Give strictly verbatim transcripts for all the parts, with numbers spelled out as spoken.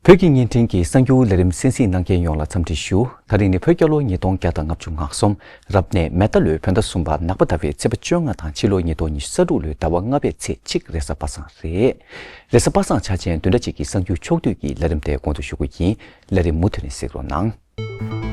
བོད་ཀྱི་བརྙན་འཕྲིན་གྱི་གསར་འགྱུར་ལས་རིམ་གསན་གཟིགས་གནང་མཁན་ཡོངས་ལ་འཚམས་འདྲི་ཞུ། ད་རིང་ནི་བོད་རྒྱལ་ལོ་ཉིས་སྟོང་བརྒྱ་དང་ང་གཅིག་རབ་གནས་མེ་རྟ་ལོའི་བོད་ཟླ་གསུམ་པ་ནག་པ་ཟླ་བའི་ཚེས་པ་བཅོ་ལྔ་དང་ཕྱི་ལོ་ཉིས་སྟོང་ཉི་ཤུ་རྩ་དྲུག་ལོའི་ཟླ་བ་ལྔ་པའི་ཚེས་གཅིག་རེས་གཟའ་པ་སངས་རེད། རེས་གཟའ་པ་སངས་འཆར་ཅན་བདུན་ཕྲག་གཅིག་གི་གསར་འགྱུར་ཕྱོགས་བསྡུས་ཀྱི་ལས་རིམ་དེ་གོང་དུ་ཞུ་གི་ཡིན། ལས་རིམ་མུ་མཐུད་ནས་གཟིགས་རོགས་གནང་།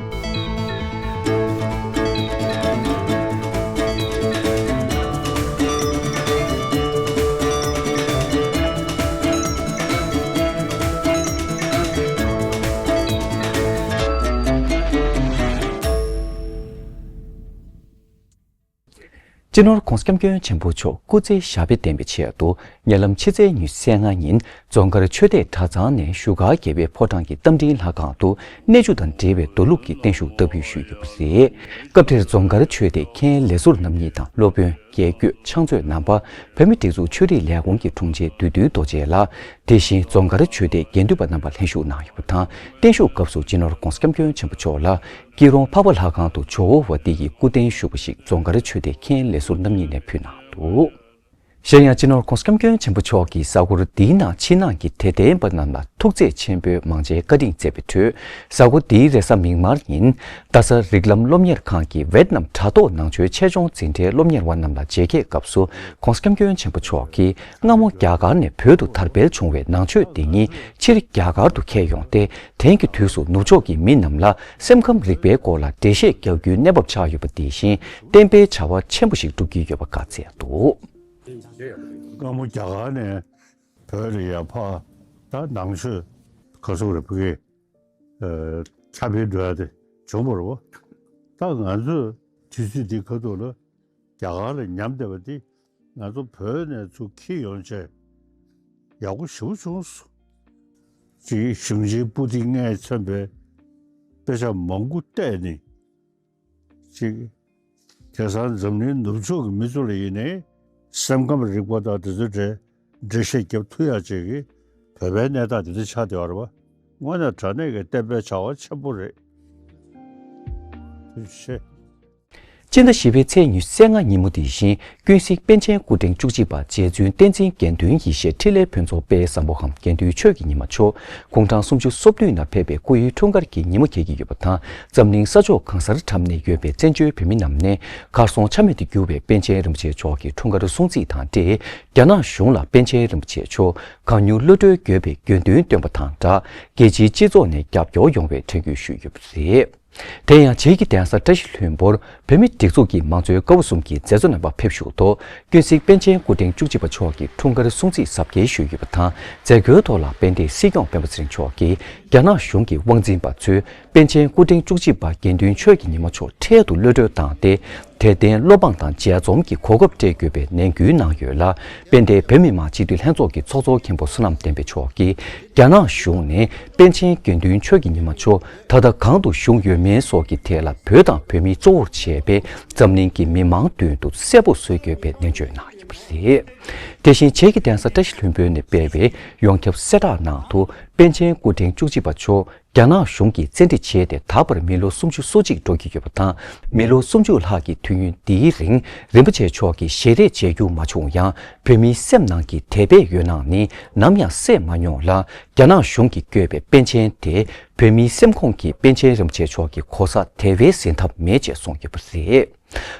སྤྱི་ནོར་༸གོང་ས་༸སྐྱབས་མགོན་ཆེན་པོ་མཆོག་སྐུ་ཚེ་ཞབས་པད་བརྟན་པའི་ཆེད་དུ། ཉེ་ལམ་ཕྱི་ཚེས་ཉི་ཤུ་རྩ་ལྔ་ཉིན་རྫོང་དཀར་ཆོས་སྡེ་གྲྭ་ཚང་ནས་བཞུགས་སྒར་རྒྱལ་བའི་ཕོ་བྲང་གི་རྟ་མགྲིན་ལྷ་ཁང་དུ་གནས་ཆུ་དང་འབྲེལ་བའི་མདོ་ལུགས་ཀྱི་བརྟན་བཞུགས་བསྟར་འབུལ་ཞུས་ཡོད་པ་རེད། སྐབས་དེར་རྫོང་དཀར་ཆོས་སྡེའི་མཁན་ལས་ཟུར་རྣམ་གཉིས་དང་སློབ་དཔོན། དགེ་བསྐོས། ཕྱག་མཛོད་རྣམ་པ། བོད་མིའི་སྒྲིག་འཛུགས་ཆོས་རིག་ལས་ཁུངས་ཀྱི་དྲུང་ཆེ་བདུད་འདུལ་རྡོ་རྗེ་ལགས། དེ་བཞིན་རྫོང་དཀར་ཆོས་སྡེའི་དགེ་འདུན་པ་རྣམ་པ་ལྷན་ཞུགས་གནང་ཡོད་པ་དང་། བརྟན་བཞུགས་སྐབས་སུ་སྤྱི་ནོར་༸གོང་ས་༸སྐྱབས་མགོན་ཆེན་པོ་མཆོག་ལ་སྐྱིད་རོང་འཕགས་པ་ལྷ་ཁང་དུ་ཇོ་བོ་དབང་འདུས་ཀྱི་སྐུ་རྟེན་བཞུགས་པ་ཞིག་རྫོང་དཀར་ཆོས་སྡེའི་མཁན་ལས་ཟུར་རྣམ་གཉིས་ནས་ཕུལ་གནང་འདུག། གཞན་ཡང་སྤྱི་ནོར་༸གོང་ས་༸སྐྱབས་མགོན་ཆེན་པོ་མཆོག་གིས་གཟའ་འཁོར་འདིའི་ནང་ཕྱི་ནང་གི་དད་ལྡན་པ་རྣམས་ལ་ཐུགས་བརྩེ་ཆེན་པོས་མང་ཇའི་བཀའ་དྲིན་སྩལ་བའི་ཁྲོད། གཟའ་འཁོར་འདིའི་རེས་གཟའ་མིག་དམར་ཉིན། རྡ་ས་རིགས་ལམ་སློབ་གཉེར་ཁང་གི་ཝེད་ནམ་དྲ་ཐོག་ནང་ཆོས་ཆེད་སྦྱོང་འཛིན་གྲྭའི་སློབ་གཉེར་བ་རྣམས་ལ་མཇལ་ཁའི་སྐབས་སུ། ༸གོང་ས་༸སྐྱབས་མགོན་ཆེན་པོ་མཆོག་གིས་སྔ་མོ་རྒྱ་གར་ནས་བོད་དུ་དར་སྤེལ་བྱུང་བའི་ནང་ཆོས་འདི་ཉིད་ཕྱིར་རྒྱ་གར་དུ་ཁྱེར་ཡོང་སྟེ། དེང་གི་དུས་སུ་ནུབ་ཕྱོགས་ཀྱི་མི་རྣམས་ལ་སེམས་ཁམས་རིག་པའི་སྐོར་ལ་འགྲེལ་བཤད་རྒྱག་རྒྱུའི་གནས་བབ་ཆགས་ཡོད་པ་དེ་བཞིན་བསྟན་པའི་བྱ་བ་ཆེན་པོ་ཞིག་སྒྲུབ་ཀྱི་ཡོད་པ་བཀའ་སྩལ་འདུག། སྔ་མོ་རྒྱ་གར་ནས་བོད་ལ་ཡར་ཕར་ད་ནང་ཆོས་ག་ཚོད་རེད་ཕ་གི་ཨ་ཁྱབ་སྤེལ་འགྲོ་ཡ་དེ་བྱུང་བ་རེད་བ། ད་ང་ཚོས་དུས་ཚོད་འདི་ཁ་ཐུག་ལ་རྒྱ་གར་ལ་ཉམས་བསྡད་པ་འདི་ང་ཚོ་བོད་ནས་ཚུར་འཁྱེར་ཡོང་བྱས་ཡག་པོ་ཞེ་པོ་བྱུང་སོང་། ཅིག་གཞུང་ཆེན་པུ་ཏི་ལྔས་མཚོན་པའི་དཔེ་ཆ་མང་པོ་བལྟས་ནས་ཅིག་དེང་སང་འཛམ་གླིང་ནུབ་ཕྱོགས་ཀྱི་མི་ཚོ་ལ་ཡིན་ནའི་སེམས་ཁམས་རིག་པ་དང་དེ་ཚོའི་གྲས་འགྲེལ་བཤད་རྒྱབ་ཐུབ་ཡག་ཅིག་གི་བོད་པའི་གནས་སྟངས་དེ་འདྲ་ཆགས་བསྡད་པ་རེད་བ། དངོས་གནས་དྲང་གནས་ཀྱི་བསྟན་པའི་བྱ་བ་ཆེན་པོ་རེད། ཐུགས་རྗེ་ཆེ། སྤྱི་ཟླ་བཞི་པའི་ཚེས་ཉི་ཤུ་རྩ་ལྔ་ཉིན་མོ་དེ་བཞིན་ཀུན་གཟིགས་པཎ་ཆེན་སྐུ་ཕྲེང་བཅུ་གཅིག་པ་རྗེ་བཙུན་བསྟན་འཛིན་དགེ་འདུན་ཡེ་ཤེས་འཕྲིན་ལས་ཕུན་ཚོགས་དཔལ་བཟང་པོའམ་དགེ་འདུན་ཆོས་ཀྱི་ཉི་མ་མཆོག་དགུང་གྲངས་སུམ་ཅུ་སོ་བདུན་ན་ཕེབས་པའི་སྐུ་ཡི་འཁྲུངས་སྐར་གྱི་ཉིན་མོ་འཁེལ་གྱི་ཡོད་པ་དང་། འཛམ་གླིང་ས་ཕྱོགས་གང་སར་འཁྲབ་གནས་ཡོད་པའི་བཙན་བྱོལ་བོད་མི་རྣམས་ནས་གར་སོང་ཆ་མེད་དུ་གྱུར་བའི་པཎ་ཆེན་རིན་པོ་ཆེ་མཆོག་གི་འཁྲུངས་སྐར་སྲུང་བརྩི་དང་འབྲེལ། རྒྱ་ནག་གཞུང་ལ་པཎ་ཆེན་རིན་པོ་ཆེ་མཆོག་གང་མྱུར་གློད་གྲོལ་དགོས་པའི་དགོས་འདུན་བཏོན་པ་དང་སྦྲགས། རྒྱལ་སྤྱིའི་སྤྱི་ཚོགས་ནས་རྒྱབ་སྐྱོར་ཡོང་བའི་དྲན་སྐུལ་ཞུས་ཡོད་པ་རེད། དེ་ཡང་བྱེས་ཀྱི་གདན་ས་བཀྲ་ཤིས་ལྷུན་པོར་བོད་མིའི་སྒྲིག་འཛུགས་ཀྱི་མང་གཙོའི་ཀ་བ་གསུམ་གྱི་མཛད་གཙོ་རྣམ་པ་ཕེབས་བཞུགས་ཐོག་ཀུན་གཟིགས་པཎ་ཆེན་སྐུ་ཕྲེང་བཅུ་གཅིག་པ་མཆོག་གི་འཁྲུངས་སྐར་སྲུང་བརྩི་གཟབ་རྒྱས་ཞུས་ཡོད་པ་དང་། མཛད་སྒོའི་ཐོག་ལ་དཔལ་ལྡན་སྲིད་སྐྱོང་སྤེན་པ་ཚེ་རིང་མཆོག་གིས་རྒྱ་ནག་གཞུང་གི་དབང་འཛིན་པ་ཚོས་པཎ་ཆེན་སྐུ་ཕྲེང་བཅུ་གཅིག་པ་དགེ་འདུན་ཆོས་ཀྱི་ཉི་མ་མཆོག་འཕྲལ་དུ་གློད་གྲོལ་བཏང་སྟེ། དད་ལྡན་བློ་ཕངས་དང་མཇལ་འཛོམས་ཀྱི་གོ་སྐབས་སྤྲད་དགོས་པའི་ནན་སྐུལ་གནང་ཡོད་ལ། དཔལ་ལྡན་བོད་མི་མང་སྤྱི་འཐུས་ལྷན་ཚོགས་ཀྱི་ཚོགས་གཙོ་མཁན་པོ་བསོད་ནམས་བསྟན་འཕེལ་མཆོག་གིས། རྒྱ་ནག་གཞུང་ནས་པཎ་ཆེན་དགེ་འདུན་ཆོས་ཀྱི་ཉི་མ་མཆོག་ད་ལྟ་གང་དུ་བཞུགས་ཡོད་མེད་སོགས་ཀྱི་ཐད་ལ་བོད་དང་བོད་མིས་གཙོ་བོར་བྱས་པའི་འཛམ་གླིང་གི་མི་མང་མདུན་དུ་གསལ་པོ་བཟོ་དགོས་པའི་ནན་བརྗོད་གནང་ཡོད་པ་རེད། དེ་བཞིན་བྱེས་ཀྱི་གདན་ས་བཀྲ་ཤིས་ལྷུན་པོ་ནས་སྤེལ་བའི་ཡོངས་ཁྱབ་གསལ་བསྒྲགས་ནང་དུ། པཎ་ཆེན་སྐུ་ཕྲེང་བཅུ་གཅིག་པ་མཆོག་རྒྱ་ནག་གཞུང་གིས་བཙན་ཁྲིད་བྱས་ཏེ་ད་བར་མི་ལོ་སུམ་ཅུ་སོ་གཅིག་འགྲོ་གི་ཡོད་པ་དང་། མི་ལོ་སུམ་ཅུ་ལྷག་གི་དུས་ཡུན་འདིའི་རིང་རིན་པོ་ཆེ་མཆོག་གིས་ཞལ་རས་མཇལ་རྒྱུ་མ་བྱུང་ཡང་། བོད་མིའི་སེམས་ནང་གི་དད་པའི་འོད་སྣང་ནི་ནམ་ཡང་བསྲེགས་མ་མྱོང་ལ། རྒྱ་ནག་གཞུང་གིས་བསྐོས་པའི་པཎ་ཆེན་དེ་བོད་མིའི་སེམས་ཁོང་གི་པཎ་ཆེན་རིན་པོ་ཆེ་མཆོག་གི་གོ་ས་དེ་བས་ཟིན་ཐབས་མེད་ཅེས་གསུངས་ཡོད་པ་རེད།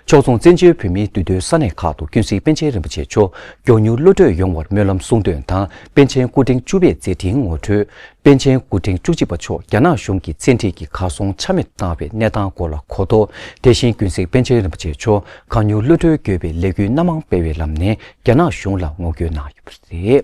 ཕྱོགས་མཚུངས་བཙན་བྱོལ་བོད་མིའི་འདུས་སྡོད་ས་གནས་ཁག་ཏུ་ཀུན་གཟིགས་པཎ་ཆེན་རིན་པོ་ཆེ་མཆོག་མགྱོགས་མྱུར་གློད་གྲོལ་ཡོང་བར་སྨོན་ལམ་གསུང་འདོན་དང་། པཎ་ཆེན་སྐུ་ཕྲེང་བཅུ་པའི་མཛད་འཕྲིན་ངོ་སྤྲོད། པཎ་ཆེན་སྐུ་ཕྲེང་བཅུ་གཅིག་པ་མཆོག་རྒྱ་ནག་གཞུང་གི་བཙན་ཁྲིད་ཀྱིས་གར་སོང་ཆ་མེད་བཏང་བའི་གནས་སྟངས་སྐོར་ལ་གོ་རྟོགས། དེ་བཞིན་ཀུན་གཟིགས་པཎ་ཆེན་རིན་པོ་ཆེ་མཆོག་གང་མྱུར་གློད་གྲོལ་དགོས་པའི་ལས་འགུལ་སྣ་མང་སྤེལ་བའི་ལམ་ནས་རྒྱ་ནག་གཞུང་ལ་ངོ་རྒོལ་གནང་ཡོད་པ་རེད།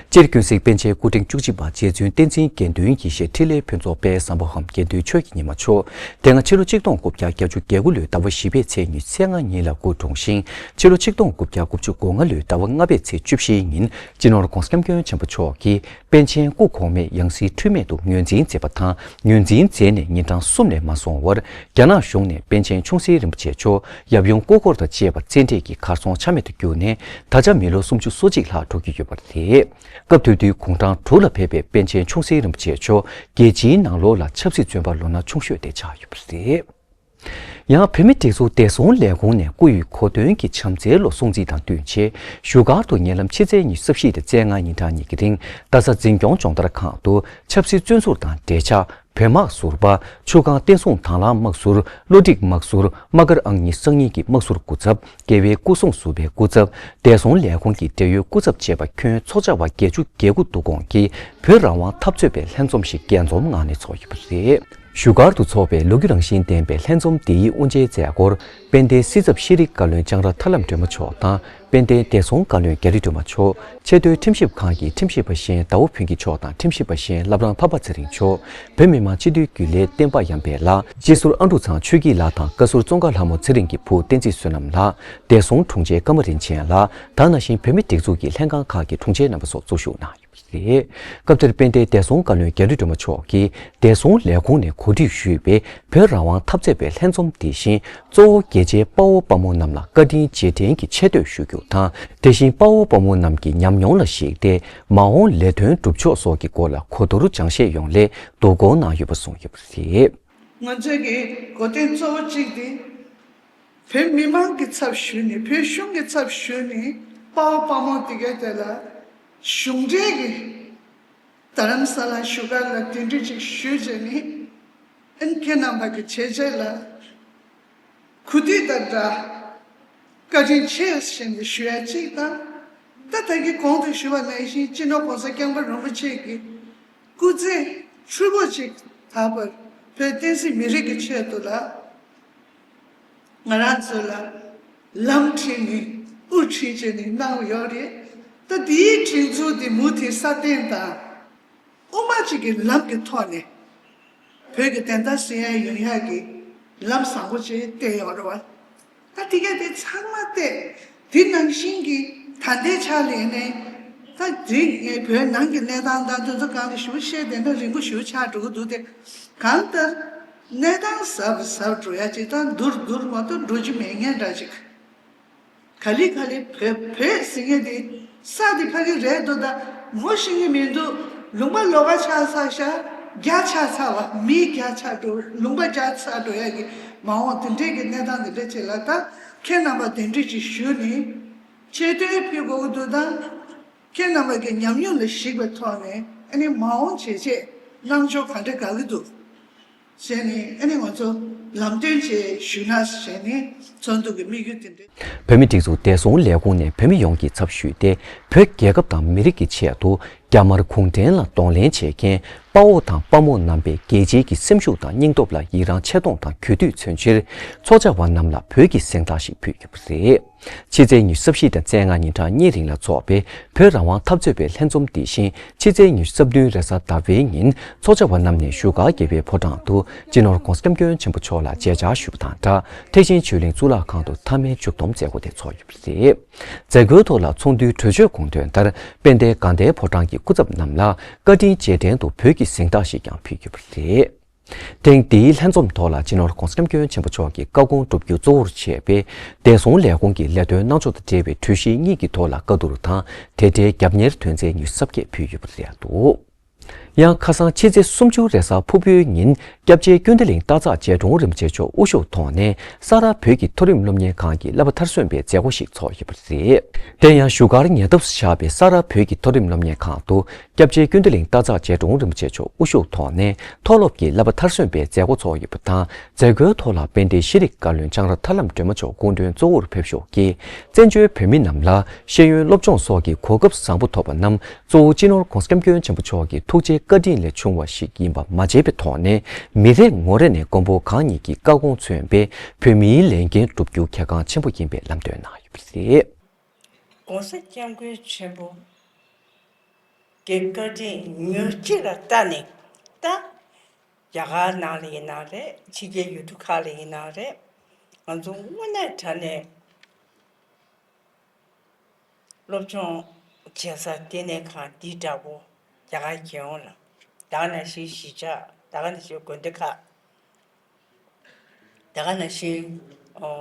སྤྱིར་ཀུན་གཟིགས་པཎ་ཆེན་སྐུ་ཕྲེང་བཅུ་གཅིག་པ་རྗེ་བཙུན་བསྟན་འཛིན་དགེ་འདུན་ཡེ་ཤེས་འཕྲིན་ལས་ཕུན་ཚོགས་དཔལ་བཟང་པོའམ་དགེ་འདུན་ཆོས་ཀྱི་ཉི་མ་མཆོག་དེ་སྔ་ཕྱི་ལོ་ཆིག་སྟོང་དགུ་བརྒྱ་བརྒྱད་ཅུ་གྱ་དགུ་ལོའི་ཟླ་བ་བཞི་པའི་ཚེས་ཉི་ཤུ་རྩ་ལྔ་ཉིན་ལ་སྐུ་གྲོངས་ཤིང་། ཕྱི་ལོ་ཆིག་སྟོང་དགུ་བརྒྱ་དགུ་བཅུ་གོ་ལྔ་ལོའི་ཟླ་བ་ལྔ་པའི་ཚེས་བཅུ་བཞིའི་ཉིན་སྤྱི་ནོར་༸གོང་ས་༸སྐྱབས་མགོན་ཆེན་པོ་མཆོག་གིས་པཎ་ཆེན་སྐུ་གོང་མའི་ཡང་སྲིད་འཁྲུལ་མེད་དུ་ངོས་འཛིན་མཛད་པ་དང་། ངོས་འཛིན་མཛད་ནས་ཉིན་གྲངས་གསུམ་ལས་མ་སོང་བར་རྒྱ་ནག་གཞུང་ནས་པཎ་ཆེན་ཆུང་སྲིད་རིན་པོ་ཆེ་མཆོག་ཡབ་ཡུམ་སྐུ་འཁོར་དང་བཅས་པ་བཙན་ཁྲིད་ཀྱིས་གར་སོང་ཆ་མེད་དུ་གྱུར་ནས། ད་ཆ་མི་ལོ་སུམ་ཅུ་སོ་གཅིག་ལྷག་འགྲོ་གི་ཡོད་པ་རེད། སྐབས་དེ་དུས་དགུང་གྲངས་དྲུག་ལ་ཕེབས་པའི་པཎ་ཆེན་ཆུང་སྲིད་རིན་པོ་ཆེ་མཆོག་རྒྱལ་སྤྱིའི་ནང་ལོགས་ལ་ཆབ་སྲིད་བཙོན་པ་ལོ་ན་ཆུང་ཤོས་དེ་ཆགས་ཡོད་པ་རེད། ཡང་བོད་མིའི་སྒྲིག་འཛུགས་བདེ་སྲུང་ལས་ཁུངས་ནས་བསྐུར་བའི་གོ་སྟོན་གྱི་བྱམས་བརྩེའི་ལོ་སྲུང་བརྩི་དང་བསྟུན་ཆེད། བཞུགས་སྒར་དུ་ཉེ་ལམ་ཕྱི་ཚེས་ཉི་ཤུ་རྩ་བཞི་དང་རྩ་ལྔ་ཉིན་གྲངས་གཉིས་ཀྱི་རིང་རྡ་ས་འཛིན་སྐྱོང་སྦྱོང་བརྡར་ཁང་དུ་ཆབ་སྲིད་བཙོན་ཟུར་དང་འབྲེལ་ཆགས་བོད་དམག་ཟུར་པ་ཆུ་སྒང་བསྟན་སྲུང་དྭང་བླངས་དམག་ཟུར་བློ་སྒྲིག་དམག་ཟུར་དམག་སྒར་ཨང་གཉིས་གསར་རྙིང་གི་དམག་ཟུར་སྐུ་ཚབ། རྒྱལ་བའི་སྐུ་སྲུང་ཟུར་པའི་སྐུ་ཚབ། བདེ་སྲུང་ལས་ཁུངས་ཀྱི་འབྲེལ་ཡོད་སྐུ་ཚབ་བཅས་པ་ཁྱོན་ཚོགས་བཅར་བ་བརྒྱད་ཅུ་གྱ་དགུ་འདུ་སྐོང་གིས་བོད་རང་དབང་འཐབ་རྩོད་པའི་ལྷན་འཛོམས་ཤིག་རྒྱས་འཛོམས་ངང་ནས་ཚོགས་ཡོད་པ་རེད། བཞུགས་སྒར་དུ་འཚོགས་པའི་ལོ་རྒྱུས་རང་བཞིན་ལྡན་པའི་ལྷན་འཛོམས་འདིའི་དབུ་འབྱེད་མཛད་སྒོར་དཔལ་ལྡན་སྲིད་ཚབ་ཤེས་རིག་བཀའ་བློན་ལྕང་ར་ཐར་ལམ་སྒྲོལ་མ་མཆོག་དང་། དཔལ་ལྡན་བདེ་སྲུང་བཀའ་བློན་རྒྱ་རི་སྒྲོལ་མ་མཆོག་ཆེས་མཐོའི་ཁྲིམས་ཞིབ་ཁང་གི་ཁྲིམས་ཞིབ་པ་གཞན་ཟླ་བ་ཕུན་སྐྱིད་མཆོག་དང་ཁྲིམས་ཞིབ་པ་གཞན་བླ་བྲང་འཕགས་པ་ཚེ་རིང་མཆོག་བོད་མི་མང་སྤྱི་འཐུས་རྒྱུན་ལས་བསྟན་པ་ཡར་འཕེལ་ལགས། སྤྱི་ཟུར་ཨ་འབྲུག་ཚང་ཆོས་སྐྱིད་ལགས་དང་བཀའ་ཟུར་ཙོང་ཁ་ལྷ་མོ་ཚེ་རིང་གི་བུ་བསྟན་འཛིན་བསོད་ནམས་ལགས། བདེ་སྲུང་དྲུང་ཆེ་ཀརྨ་རིན་ཆེན་ལགས། ད་ནང་བཞིན་བོད་མིའི་སྒྲིག་འཛུགས་ཀྱི་ལྷན་ཁང་ཁག་གི་དྲུང་ཆེ་རྣམ་པ་སོགས་གཙོ་བཞུགས་གནང་ཡོད་པ་རེད། སྐབས་དེར་དཔལ་ལྡན་བདེ་སྲུང་བཀའ་བློན་རྒྱ་རི་སྒྲོལ་མ་མཆོག་གིས་བདེ་སྲུང་ལས་ཁུངས་ནས་གོ་སྒྲིག་ཞུས་པའི་བོད་རང་དབང་འཐབ་རྩོད་པའི་ལྷན་འཛོམས་འདི་བཞིན་གཙོ་བོ་རྒྱལ་གཅེས་དཔའ་བོ་དཔའ་མོ་རྣམས་ལ་བཀའ་དྲིན་རྗེས་དྲན་གྱི་ཆེ་བསྟོད་ཞུ་རྒྱུ་དང་། དེ་བཞིན་དཔའ་བོ་དཔའ་མོ་རྣམས་ཀྱི་ཉམས་མྱོང་ལ་གཞིགས་ཏེ་མ་འོངས་ལས་དོན་སྒྲུབ་ཕྱོགས་སོགས་ཀྱི་སྐོར་ལ་གོ་བསྡུར་སྦྱང་བཤད་ཡོང་སླད་བསྡུར་སྐོར་གནང་ཡོད་པ་གསུངས་ཡོད་པ་རེད། ང་ཚོའི་གི་གོ་སྟོན་གཙོ་བོ་གཅིག་དེ། བོད་མི་མང་གི་ཚབ་ཞུས་ནས་བོད་གཞུང་གི་ཚབ་ཞུས་ནས་དཔའ་བོ་དཔའ་མོ་དེ་གའི་དེ་ལ་གཞུང་འབྲེལ་གྱི་རྡ་རམ་ས་ལ་བཞུགས་སྒར་ལ་གདན་འདྲེན་ཅིག་ཞུས་བྱས་ནས་ཨན་ཁྱེད་རྣམ་པ་གི་བྱས་རྗེས་ལ་གུས་འདུད་དང་སྦྲགས་བཀའ་དྲིན་ཆེ་ཞེས་ནས་ཞུ་ཡ་གཅིག་དང་། ད་ད་གི་གོང་དུ་ཞུས་པ་ནང་བཞིན་སྤྱི་ནོར་༸གོང་ས་༸སྐྱབས་མགོན་རིན་པོ་ཆེ་གི་སྐུ་ཚེ་ཧྲིལ་པོ་ཅིག་ད་བར་བོད་བསྟན་སྲིད་མི་རིགས་ཀྱི་ཆེད་དུ་ལ། ང་རང་ཚོ་ལ་ལམ་ཁྲིད་ནས་དབུ་ཁྲིད་བྱས་ནས་གནང་ཡོད་རེད། ད་དེའི་སྒྲིག་འཛུགས་དེ་མུ་མཐུད་སྲ་བརྟན་དང་དབུ་མ་གཅིག་གི་ལམ་གྱི་ཐོག་ནས་བོད་ཀྱི་བདེན་མཐའ་གསལ་ཡ་ཡོང་ཡ་གི་ལམ་བཟང་པོ་ཅིག་བསྟན་ཡོད་རེད་བ། ད་དེ་ག་དེ་ཚང་མ་བལྟས། དེ་ནང་བཞིན་གྱི་ད་ལྟའི་ཆ་ལ་ནས་ད་དེ་ངས་བོད་ནང་གི་གནས་སྟངས་དང་དེ་ཚོ་གང་ལ་ཞུ་བཤད་བསྡད་ན་རིང་པོ་ཞུ་ཆགས་འགྲོ་གི་འདུག་སྟེ། གང་ལྟར་གནས་སྟངས་ཟབ་ཟབ་འགྲོ་ཡ་ཅིག་དང་བསྡུར་བསྡུར་མ་གཏོགས་འགྲོ་རྒྱུ་མེད་ངན་འདྲ་ཅིག་ག་ལེ་ག་ལེ་བོད་བོད་ཟེར་མཁན་དེ་ས་དེ་ཕ་གི་རེད་འདུག་ད་ངོ་ཤེས་ཀྱི་མི་འདུག་ལུང་པ་ལོགས་ཀ་ཆགས་ཚར་ཤག་རྒྱ་ཆགས་ཚར་བ་མི་རྒྱ་ཆགས་འགྲོ་ལུང་པ་རྒྱ་ཆགས་འགྲོ་ཡ་གི་མ་འོངས་དེ་འདྲས་ཀྱི་གནས་སྟངས་དེ་འདྲས་ཅིག་ལ་ད་ཁྱེད་རྣམ་པ་གདན་འདྲེན་ཅིག་ཞུས་ནས་ཆེ་བསྟོད་ཕུལ་དགོས་ཀྱི་འདུག་ད་ཁྱེད་རྣམ་པ་གི་ཉམས་མྱོང་ལ་གཞིགས་པའི་ཐོག་ནས་ཨ་ནི་མ་འོངས་བྱས་རྗེས་གནང་ཕྱོགས་ག་འདྲས་དགའ་གི་འདུག་བྱས་ནས་ཨ་ནི་ང་ཚོ་ལམ་སྟོན་བྱས་ཞུས་ན་བྱས་ནས་ཚོགས་འདུ་གི་དམིགས་ཡུལ་དེ་འདྲ། བོད་མིའི་སྒྲིག་འཛུགས་བདེ་སྲུང་ལས་ཁུངས་ནས་བོད་མི་ཡོངས་ཀྱི་ཚབ་ཞུས་ཏེ་བོད་རྒྱལ་ཁབ་དང་མི་རིགས་ཀྱི་ཆེད་དུ་རྒྱ་དམར་གུང་ཁྲན་ལ་གདོང་ལེན་བྱེད་མཁན་དཔའ་བོ་དང་དཔའ་མོ་རྣམ་པའི་རྒྱལ་གཅེས་ཀྱི་སེམས་ཤུགས་དང་སྙིང་སྟོབས་ལ་ཡི་རང་ཆེ་མཐོང་དང་གུས་འདུད་མཚོན་ཕྱིར་ཚོགས་བཅར་བ་རྣམས་ལ་བོད་ཀྱི་གཟེངས་རྟགས་ཤིག་ཕུལ་ཡོད་པ་རེད། ཕྱི་ཚེས་ཉི་ཤུ་རྩ་བཞི་དང་རྩ་ལྔ་ཉིན་གྲངས་གཉིས་རིང་ལ་འཚོགས་པའི་བོད་རང་དབང་འཐབ་རྩོད་པའི་ལྷན་འཛོམས་འདི་བཞིན་ཕྱི་ཚེས་ཉི་ཤུ་རྩ་བདུན་རེས་གཟའ་ཟླ་བའི་ཉིན་ཚོགས་བཅར་བ་རྣམས་ནས་བཞུགས་སྒར་རྒྱལ་བའི་ཕོ་བྲང་དུ་སྤྱི་ནོར་༸གོང་ས་༸སྐྱབས་མགོན་ཆེན་པོ་མཆོག་ལ་མཇལ་བཅར་ཞུས་པ་དང་སྦྲགས་ཐེག་ཆེན་ཆོས་གླིང་གཙུག་ལག་ཁང་དུ་མཐའ་མའི་མཇུག་སྡོམ་མཛད་སྒོ་དེ་འཚོགས་ཡོད་པ་རེད། མཛད་སྒོའི་ཐོག་ལ་ཚོགས་འདུའི་གྲོས་ཆོད་དགོངས་དོན་ལྟར་དཔལ་ལྡན་དགའ་ལྡན་ཕོ་བྲང་གི་སྐུ་ཚབ་རྣམས་ལ་བཀའ་དྲིན་རྗེས་དྲན་དུ་བོད་ཀྱི་གཟེངས་རྟགས་ཤིག་ཀྱང་ཕུལ་ཡོད་པ་རེད། ཐེངས་འདིའི་ལྷན་འཛོམས་ཐོག་ལ་སྤྱི་ནོར་༸གོང་ས་༸སྐྱབས་མགོན་ཆེན་པོ་མཆོག་གི་བཀའ་དགོངས་སྒྲུབ་རྒྱུ་གཙོ་བོར་བྱས་པའི་བདེ་སྲུང་ལས་ཁུངས་ཀྱི་ལས་དོན་གནང་ཕྱོགས་དང་འབྲེལ་བའི་གྲོས་གཞི་གཉིས་ཀྱི་ཐོག་ལ་བཀའ་བསྡུར་དང་དེ་འབྲེལ་རྒྱབ་གཉེར་དོན་ཚན་ཉི་ཤུ་རྩ་བརྒྱད་ཕུལ་ཡོད་པ་རེད་འདུག་ཡང་ཁ་སང་ཕྱི་ཚེས་སུམ་ཅུ་རེས་གཟའ་ཕུར་བུའི་ཉིན་སྐྱབས་རྗེ་ཀུན་བདེ་གླིང་སྟག་འཚག་རྗེ་དྲུང་རིན་པོ་ཆེ་མཆོག་དབུ་བཞུགས་ཐོག་ནས་ས་རཱ་བོད་ཀྱི་མཐོ་རིམ་སློབ་གཉེར་ཁང་གི་བསླབ་པ་མཐར་སོན་པའི་མཛད་སྒོ་ཞིག་ཚོགས་ཡོད་པ་རེད། དེ་ཡང་བཞུགས་སྒར་ཉེ་འདབས་སུ་ཆགས་པའི་ས་རཱ་བོད་ཀྱི་མཐོ་རིམ་སློབ་གཉེར་ཁང་དུ་སྐྱབས་རྗེ་ཀུན་བདེ་གླིང་སྟག་འཚག་རྗེ་དྲུང་རིན་པོ་ཆེ་མཆོག་དབུ་བཞུགས་ཐོག་ནས་མཐོ་སློབ་ཀྱི་བསླབ་པ་མཐར་སོན་པའི་མཛད་སྒོ་ཚོགས་ཡོད་པ་དང་། མཛད་སྒོའི་ཐོག་ལ་དཔལ་ལྡན་ཤེས་རིག་བཀའ་བློན་ལྕང་ར་ཐར་ལམ་སྒྲོལ་མ་མཆོག་སྐུ་མགྲོན་གཙོ་བོར་ཕེབས་ཞུགས་ཀྱིས་བཙན་བྱོལ་བོད་མི་རྣམས་ལ་ཤེས་ཡོན་སློབ་སྦྱོང་སོགས་ཀྱི་གོ་སྐབས་བཟང་པོ་ཐོབ་པ་རྣམས་གཙོ་བོ་སྤྱི་ནོར་༸གོང་ས་༸སྐྱབས་མགོན་ཆེན་པོ་མཆོག་གི་ཐུགས་རྗེ་བཀའ་དྲིན་ལས་བྱུང་བ་ཞིག་ཡིན་པ་མ་བརྗེད་པའི་ཐོག་ནས་མི་རེ་ངོ་རེ་ནས་མགོན་པོ་གང་ཉིད་ཀྱི་བཀའ་དགོངས་མཚོན་པའི་བོད་མིའི་ལས་འགན་བསྒྲུབ་རྒྱུ་གལ་འགངས་ཆེན་པོ་ཡིན་པའི་ལམ་སྟོན་གནང་ཡོད་པ་རེད། ༸གོང་ས་༸སྐྱབས་མགོན་ཆེན་པོ་གི་བཀའ་དྲིན་མྱུར་སྐྱེལ་ལ་བལྟ་ནས་ད་རྒྱ་གར་ནང་ལ་ཡིན་ན་རེད། ཕྱི་རྒྱལ་ཡུལ་གྲུ་ཁག་ལ་ཡིན་ན་རེད། ང་ཚོ་དངོས་གནས་དྲང་གནས་སློབ་སྦྱོང་བྱེད་ས་ལྟེ་གནས་ཁང་འདི་འདྲ་བོ་རྒྱ་གར་རྒྱལ་ཡོངས་ལ་ད་ག་ནང་བཞིན་གཞིས་ཆགས་ད་ག་ནང་བཞིན་དགོན་སྡེ་ཁག་ད་ག་ནང་བཞིན་ཨོ་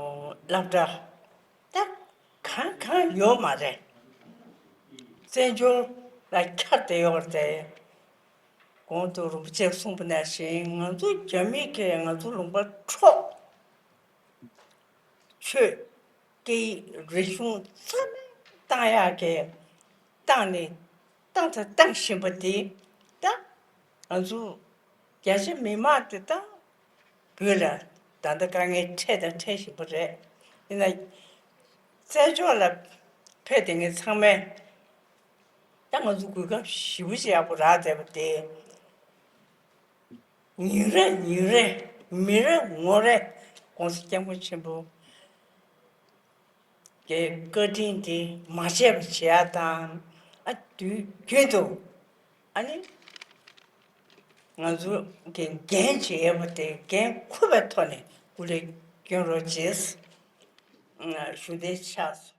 སློབ་གྲྭ་ད་གང་གང་ཡོད་མ་རེད། བཙན་བྱོལ་ལ་ཁྱབ་བསྡད་ཡོད་རེད། གོང་དུ་རིན་པོ་ཆེས་གསུངས་པ་ནང་བཞིན་ང་ཚོ་རྒྱ་མི་གིས་ང་ཚོ་ལུང་པ་འཕྲོག་ཆོས་སྐད་ཡིག་རིག་གཞུང་རྩ་མེད་བཏང་ཡག་གི་བཏང་ནས་བཏང་དང་བཏང་བཞིན་པ་དེ་ད་ང་ཚོ་རྒྱ་ཆེ་མི་མང་དེ་ད་བོད་ལ་ད་ལྟ་དཀའ་ངལ་འཕྲད་དང་འཕྲད་བཞིན་པ་རེད། ཡིན་ན་བཙན་བྱོལ་ལ་ཕེབས་དེ་ངས་ཚང་མས་ད་ང་ཚོ་གོ་སྐབས་ཞེ་པོ་ཅིག་ཡག་པོ་རག་བསྡད་པ་དེ། ཉིན་རེ་ཉིན་རེ་མི་རེ་ངོ་རེ་༸གོང་ས་༸སྐྱབས་མགོན་ཆེན་པོ་གི་བཀའ་དྲིན་དེ་མ་བརྗེད་པ་བྱེད་ཡག་དང་། ཨ་དུས་རྒྱུན་དུ་ཨ་ནི་ང་ཚོ་གི་འགན་བྱེད་ཡག་པོ་དེ་འགན་འཁུར་བའི་ཐོག་ནས་སྐུ་ལས་སྐྱོན་རོགས་བྱེད་ཞུ་འདོད་ཆགས་སོང་།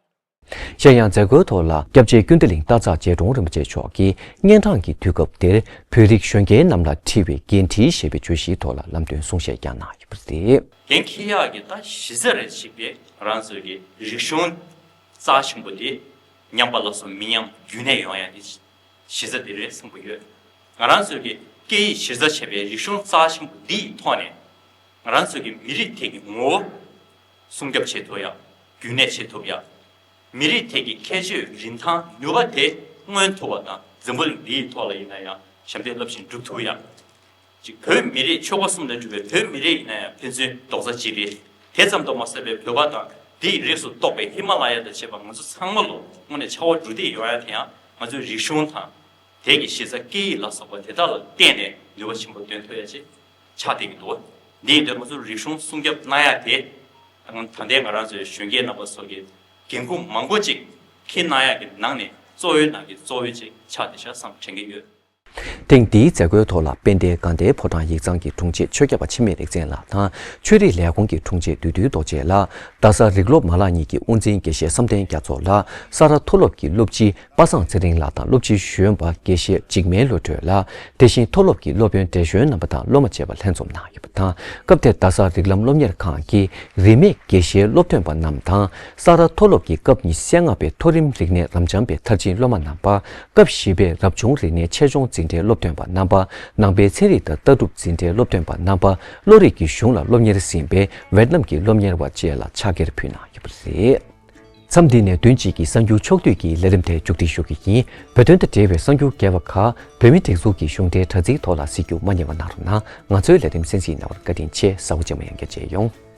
གཞན་ཡང་མཛད་སྒོའི་ཐོག་ལ་སྐྱབས་རྗེ་ཀུན་བདེ་གླིང་སྟག་འཚེར་རྗེ་དྲུང་རིན་པོ་ཆེ་མཆོག་གིས་གཉན་འཕྲང་གི་དུས་སྐབས་དེར་བོད་རིགས་གཞོན་སྐྱེས་རྣམས་ལ་འཁྲི་བའི་འགན་འཁྲི་ཞེས་པའི་བརྗོད་གཞིའི་ཐོག་ལ་ལམ་སྟོན་གསུང་བཤད་ཀྱང་གནང་ཡོད་པ་རེད། འགན་འཁྱེར་ཡག་གི་ད་གཞི་རྩ་རེ་ཞིག་པས་ང་རང་ཚོའི་གི་རིག་གཞུང་རྩ་ཆེན་པོ་དེ་ཉམས་པ་ལ་སོགས་མི་ཉམས་རྒྱུན་གནས་ཡོང་ཡག་དེ་གཞི་རྩ་དེ་རེད་བསམ་གྱི་ཡོད། ང་རང་ཚོའི་གི་སྐད་ཡིག་གཞི་རྩ་བྱས་པའི་རིག་གཞུང་རྩ་ཆེན་པོ་འདིའི་ཐོག་ནས་ང་རང་ཚོའི་གི་མི་རིགས་ཐད་ཀྱི་ངོ་བོ་སྲུང་སྐྱོབ་བྱེད་ཐུབ་ཡག་རྒྱུན་གནས་བྱེད་ཐུབ་ཡག་མི་རིགས་ཐད་ཀྱི་ཁྱད་ཆོས་རིན་ཐང་ནུས་པ་དེ་མངོན་ཐུབ་པ་དང་། འཛམ་བུ་གླིང་འདིའི་ཐོག་ལ་ཡིན་ན་ཡང་ཞབས་འདེགས་རླབས་ཆེན་སྒྲུབ་ཐུབ་ཡག་ཅིག་བོད་མི་རིགས་ཆོལ་ཁ་གསུམ་ལས་གྲུབ་པའི་བོད་མི་རིགས་ཡིན་ན་ཡང་ཕན་ཚུན་རྡོག་རྩ་གཅིག་རེད། དེ་ཙམ་དུ་མ་ཟད་པའི་བོད་པ་དང་དེའི་རིགས་སུ་གཏོགས་པའི་ཧི་མ་ལ་ཡ་དང་བཅས་པ་ང་ཚོ་ཚང་མ་ལོ་དངོས་གནས་ཕྱར་བ་གྲུ་འདེགས་ཡོང་ཡ་དེ་ཡང་ང་ཚོའི་རིག་གཞུང་དང་དེ་གི་གཞི་རྩ་སྐད་ཡིག་ལ་སོགས་པ་དེ་དག་ལ་བརྟེན་ནས་ནུས་པ་ཆེན་པོ་འདོན་ཐུབ་ཡ་ཅིག་ཆགས་བསྡད་ཀྱི་འདུག་འདི་ཡིན་དུས་ང་ཚོ་རིག་གཞུང་སྲུང་སྐྱོབ་གནང་ཡ་དེ་ད་ལྟའི་ང་རང་ཚོའི་གཞོན་སྐྱེས་རྣམ་པ་ཚོ་གི་འགན་ཁུར་མང་པོ་ཅིག་འཁྱེར་གནང་ཡག་གི་ནང་ནས་གཙོ་བོའི་ནང་གི་གཙོ་བོ་ཅིག་ཆགས་བསྡད་ཤག་བསམ་དྲན་གྱི་ཡོད། ཐེངས་འདིའི་མཛད་སྒོའི་ཐོག་ལ་དཔལ་ལྡན་དགའ་ལྡན་ཕོ་བྲང་ཡིག་ཚང་གི་དྲུང་ཆེ་ཆོས་སྐྱབས་པ་འཆི་མེད་རིག་འཛིན་ལགས་དང་ཆོས་རིག་ལས་ཁུངས་ཀྱི་དྲུང་ཆེ་བདུད་འདུལ་རྡོ་རྗེ་ལགས། རྡ་ས་རིགས་སློབ་མ་ལག་གཉིས་ཀྱི་དབུ་འཛིན་དགེ་བཤེས་བསམ་གཏན་རྒྱ་མཚོ་ལགས། ས་རཱ་མཐོ་སློབ་ཀྱི་སློབ་སྤྱི་པ་སངས་ཚེ་རིང་ལགས་དང་སློབ་སྤྱི་གཞོན་པ་དགེ་བཤེས་འཇིགས་མེད་བློ་གྲོས་ལགས། དེ་བཞིན་མཐོ་སློབ་ཀྱི་སློབ་དཔོན་བགྲེས་གཞོན་རྣམ་པ་དང་སློབ་མ་བཅས་པ་ལྷན་འཛོམས་གནང་ཡོད་པ་དང་། སྐབས་དེར་རྡ་ས་རིགས་ལམ་སློབ་གཉེར་ཁང་གི་རིས་མེད་དགེ་བཤེས་སློབ་ཐོན་པ་རྣམས་དང་། ས་རཱ་མཐོ་སློབ་ཀྱི་སྐབས་ཉི་ཤུ་རྩ་ལྔ་པའི་མཐོ་རིམ་རིག་གནས་རབ་འབྱམས་པའི་མཐར་ཕྱིན་སློབ་མ་རྣམ་པ། སྐབས་བཞི་པའི་རབ་བྱུང་རིག་གནས་ཆེད་སྦྱོང་འཛིན་གྲྭའི་སློབ་ཐོན་པ་རྣམ་པ། ནང་པའི་ཚན་རིག་དང་ལྟ་གྲུབ་འཛིན་གྲྭའི་སློབ་ཐོན་པ་རྣམ་པ། བློ་རིག་གི་གཞུང་ལ་སློབ་གཉེར་ཟིན་པའི་ཝེད་ནམ་གྱི་སློབ་གཉེར་བ་བཅས་ལ་ཕྱག་འཁྱེར་ཕུལ་གནང་ཡོད་པ་རེད། མཚམས་འདི་ནས་བདུན་གཅིག་གི་གསར་འགྱུར་ཕྱོགས་བསྡུས་ཀྱི་ལས་རིམ་དེ་མཇུག་སྒྲིལ་ཞུ་གི་ཡིན། བོད་དོན་དང་འབྲེལ་བའི་གསར་འགྱུར་རྒྱས་པ་ཁག་བོད་མིའི་སྒྲིག་འཛུགས་ཀྱི་གཞུང་འབྲེལ་དྲ་ཚིགས་ཐོག་ལ་གཟིགས་རྒྱུ་མ་བསྙེལ་བ་གནང་རོགས་གནང་། ང་ཚོའི་ལས་རིམ་གསན་གཟིགས་གནང་བར་བཀའ་དྲིན་ཆེ། གཟའ་འཁོར་རྗེས་མ་ཡང་བསྐྱར་མཇལ་ཡོང་།